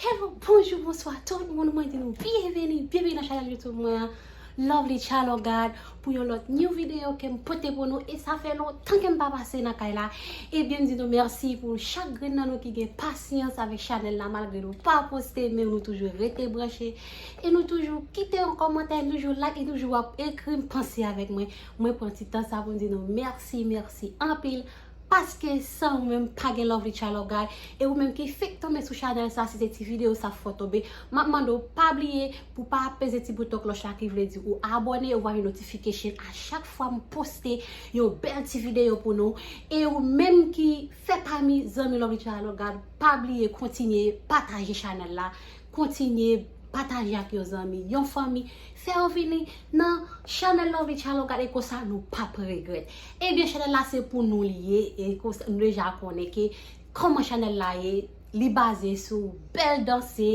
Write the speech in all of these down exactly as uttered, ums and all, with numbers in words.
Hello, bonjou, bonswa tout moun. Mwen di nou byenveni, byenveni nan chanèl YouTube mwen an, Lovely Child of God, pou yon lòt new video ke m pote pou nou. E sa fè lontan ke m pa pase nan kay la. Ebyen, m di nou mèsi pou chak grenn nan nou ki gen pasyans avèk chanèl la, malgre nou pa poste, men nou toujou rete branche. E nou toujou kite yon kòmantè, nou toujou like, e nou toujou ap ekri m, panse avèk mwen. Mwen pran ti tan sa pou m di nou mèsi, mèsi anpil. Paske san ou menm pa gen Lovely Child of God. E ou menm ki fèk tonbe sou chanèl sa, si se ti videyo sa fè w tonbe, m ap mande w pa bliye pou pa peze ti bouton klòch la ki vle di ou abòne, ou va gen notification a chak fwa m poste yon bèl ti videyo pou nou. E ou menm ki fè pami zanmi Lovely Child of God, pa bliye kontinye pataje chanèl la, kontinye pataje ak yon zanmi, yon fanmi, fè yo vini nan chanèl Lovely Child of God, e konsa nou p ap regrèt. Ebyen, chanèl la se pou nou li ye, e konsa nou deja konnen ke kòman chanèl la ye, li baze sou bèl danse,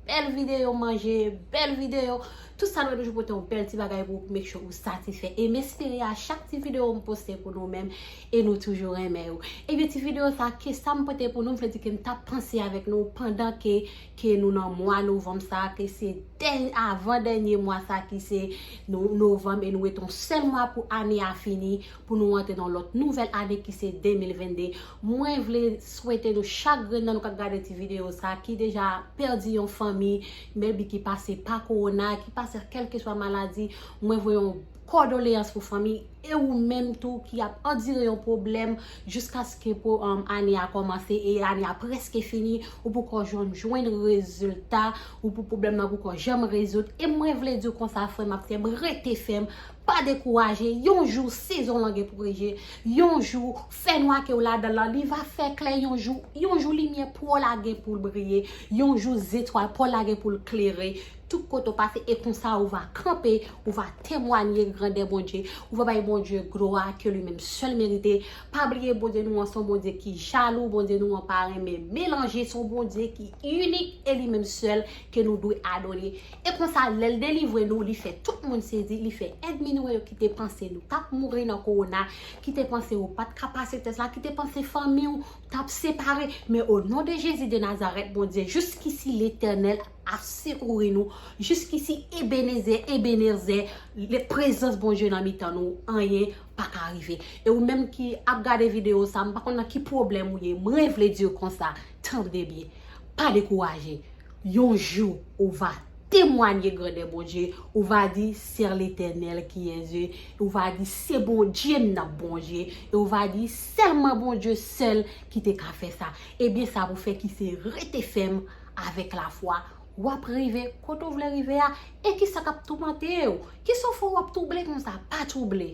bèl videyo manje, bèl videyo, tout sa nou toujou pote yon bèl ti bagay pou make sure ou satisfè. E m espere a chak ti videyo m poste pou nou menm, e nou toujou renmen yo. Ebyen, ti videyo sa, ke sa m pote pou nou, m vle di ke m t ap panse avèk nou pandan ke ke nou nan mwa novanm sa, ke se dèny-, avan dènye mwa sa ki se no-, novanm, e nou ret yon sèl mwa pou ane a fini, pou nou antre nan lòt nouvèl ane ki se de mil vennde. Mwen vle swete nou chak grenn nan nou k ap gade ti videyo sa, ki deja pèdi yon fanmi, maybe ki pase pa kowona, ki pase kèlkeswa maladi, mwen voye yon kondoleyans pou fanmi, e ou menm tou ki ap andire yon pwoblèm jiskaske pou, um, ane a kòmanse e ane a prèske fini, ou poko janm jwenn rezilta, ou pou pwoblèm nan poko janm rezoud. E mwen vle di w konsa, frè m ak sè m, rete fèm, pa dekouraje. Yon jou, sezon lan gen pou reje. Yon jou, fènwa ke w ladan lan, li va fè klè yon jou. Yon jou, limyè pa w la gen pou l briye. Yon jou, zetwal pa w la gen pou l klere. Tout kote w pase, e konsa ou va kanpe, ou va temwanye grandè Bondye, ou va bay Bondye glwa ke li menm sèl merite. Pa bliye Bondye nou an se yon Bondye ki jalou, Bondye nou an pa renmen melanje, se yon Bondye ki inik e li menm sèl ke nou dwe adore. E konsa, lè l delivre nou, li fè tout moun sezi, li fè ènmi nou yo ki te panse nou t ap mouri nan kowona, ki te panse ou pa t ka pase tès la, ki te panse fanmi w t ap separe. Men o non de Jezi de Nazarèt, Bondye, jiskisi Letènèl ap sekouri nou, jiskisi Ebenezè, Ebenezè, le prezans Bondye nan mitan nou, anyen pa ka rive. E ou menm ki ap gade videyo sa, m pa konn nan ki pwoblèm ou ye, mwen vle di w konsa, tande byen, pa dekouraje. Yon jou, ou va temwanye grandè Bondye, ou va di, c'est l'Éternel qui est Dieu, ou va di, se Bondye m nan Bondye, e ou va di, sèlman Bondye sèl ki te ka fè sa. Ebyen, sa pou fè ki se rete fèm avèk lafwa. W ap rive kote w vle rive a, e kisa k ap toumante w? Kisa w fè w ap twouble konsa? Pa twouble.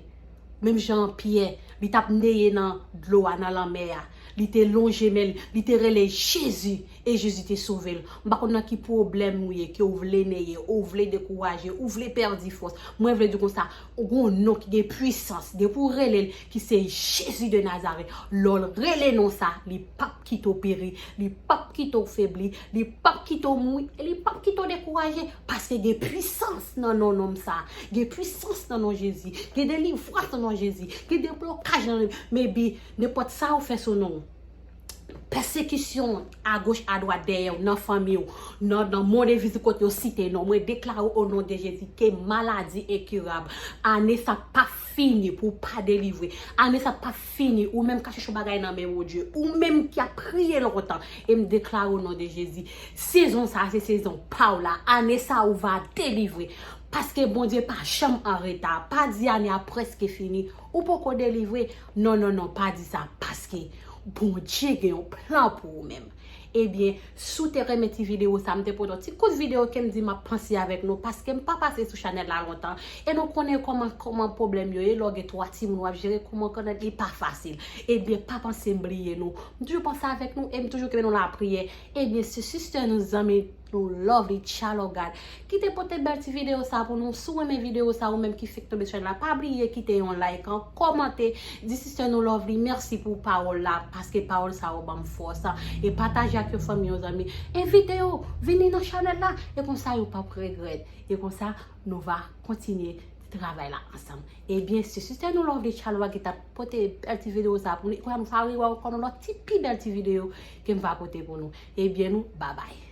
Menm jan Pyè, li t ap neye nan dlo a, nan lanmè a. Li te lonje men l, li te rele Jezi, e Jezi te sove l. M pa konn nan ki pwoblèm ou ye, ke w vle neye, ou vle dekouraje, ou vle pèdi fòs. Mwen vle di konsa, ou gon non ki gen pwisans, depi w rele l, ki se Jezi de Nazarèt. Lè w rele non sa, li p ap kite w peri, li p ap kite w febli, li p ap kite w mouri, e li p ap kite w dekouraje, paske gen pwisans nan non nonm sa, gen pwisans nan non Jezi, gen delivrans nan non Jezi, gen deblokaj nan, maybe, nenpòt sa ou fè sou non. Pèsekisyon agoch, adwat, dèyè w, nan fanmi w, nan, nan mond envizib kote yo site non. Mwen deklare o non de Jezi ke maladi enkirab. Ane sa p ap fini pou w pa delivre. Ane sa p ap fini. Ou menm k ap chèche yon bagay nan men Bondye. Ou menm ki ap priye lontan. E m deklare o non de Jezi. Sezon sa, se sezon pa w la. Ane sa, ou va delivre. Paske Bondye pa janm an reta. Pa di ane a prèske fini. Ou poko delivre. Non, non, non, pa di sa. Paske Bondye gen yon plan pou ou menm. Ebyen, si w te renmen ti videyo sa, m te pote yon ti kout videyo ke m di m ap panse avèk nou, paske m pa pase sou chanèl la lontan. E nou konnen kòman, kòman pwoblèm yo ye, lè w gen twa timoun w ap jere, kòman konnen li pa fasil. Ebyen, pa panse m bliye nou. M toujou panse avèk nou e m toujou kenbe nou lapriyè. Ebyen, se sistè nou, zanmi nou, Lovely Child of God, ki te pote bèl ti videyo sa pou nou. Si w renmen videyo sa, ou menm ki fèk tonbe sou chanèl la, pa bliye kite yon like, an, kòmante, di sistè nou Lovely mèsi pou pawòl la, paske pawòl sa yo ban m fòs, an. E pataje ak yon fanmi, yon zanmi. Envite yo vini nan chanèl la, e konsa yo p ap regrèt. E konsa, nou va kontinye travay la ansanm. Ebyen, se sistè nou Lovely Child of God ki t ap pote bèl ti videyo sa pou nou. E konsa, nou va rive ankò nan lòt ti pi bèl ti videyo ke m va pote pou nou. Ebyen, nou, babay.